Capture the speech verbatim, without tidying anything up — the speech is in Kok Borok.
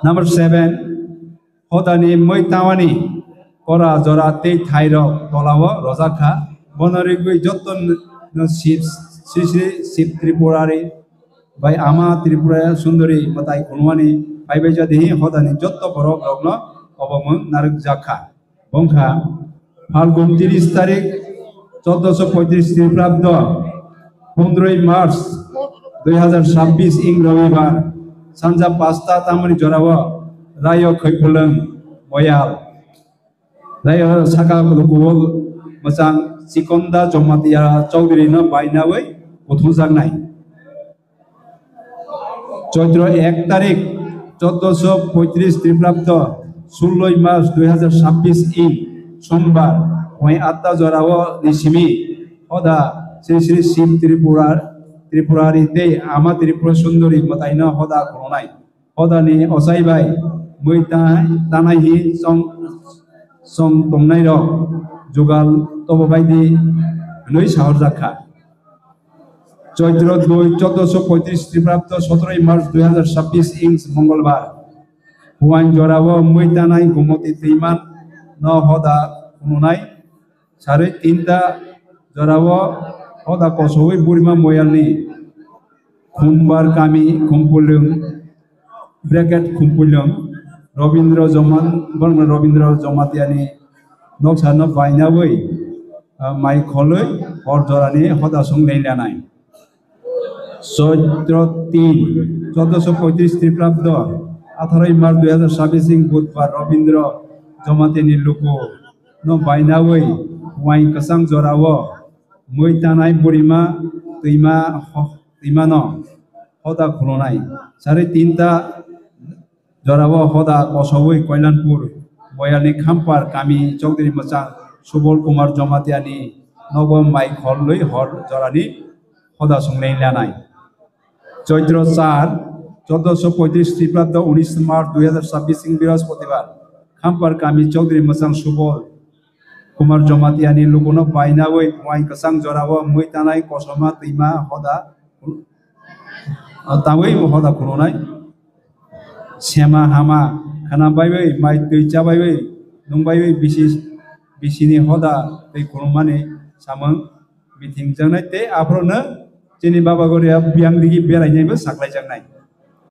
Number seven, hodani mui tawani kora jora tei thairok tolao rojak kha. Bono rigwi joto no Sri Sri Sib Tripurari bai Ama Tripura Sundori mwtai khulumani phaibai jadihi hodani joto borok rokno obo mung narwkjak kha. Bongkha Phalgun tiris tarik, chaudoso poitris Triprabdo, pondroi March dui hazar chabbish ing Robibar, sanja pasta tamoni jorao Rayo Khoipulwng Moyal, Rayo Saka Lukuwol Mwchang Chikonda Jomatia Chowdhury no bainawi kuthumjaknai. Choitro ek tarik, chaudoso poitris Triprabdo, suloi March dui hazar chabbish ing Sombar, phuaing atta jorao ni simi hoda Sri Sri Sib Tripura, Tripurari tei Ama Tripura Sundori mwtaino hoda khulumnai. Hodani ochai bai mui ta-, tanai hi song, song tongnai rok jugal tobo baidi hwnwi sahorjak kha. Choitro dui, chaudoso poitris Triprabdo, sotroi March dui hazar chabbish ing Mongolbar. Phuaing jorao mui tanai Gomoti twima no hoda khulumnai. Sarwi tinta jorao hoda kosowi Burima Moyalni Khumbar kami Khumpulwng, bracket Khumpulwng, Robindra Joman-, Robindra Jomatiani noksano bainawi, ah, mai kholwi hor jorani hoda song lenlanai. Choitro tin, chaudoso poitris Triprabdo, atharoi March dui hazar chabbish ing Budbar Robindra Jomatiani luku no bainawi phuaing kwchang jorao mui tanai Burima twima ho-, twimano hoda khulumnai. Sarwi tinta jorao hoda kosowi Koilanpur Moyalni Khampar kami Chowdhury Mwchang Subol Kumar Jomatiani nogo mai kholwi hor jorani hoda song lenlanai. Choitro char, chaudoso poitris Triprabdo, unis March dui hazar chabbish ing Brihospatibar, Khampar kami Chowdhury Mwchang Subol Kumar Jomatiani lukuno bainawi phuaing kwchang jorao mui tanai kosowi twima hoda, ah, tawi hoda khulumnai. Sema hama khana baiwi, mai twi cha baiwi, nung baiwi bisi, bisini hoda tei khulumani samung bithingjaknai tei aphuru no chini Baba Goria biyang digi berainaibo saklaijaknai.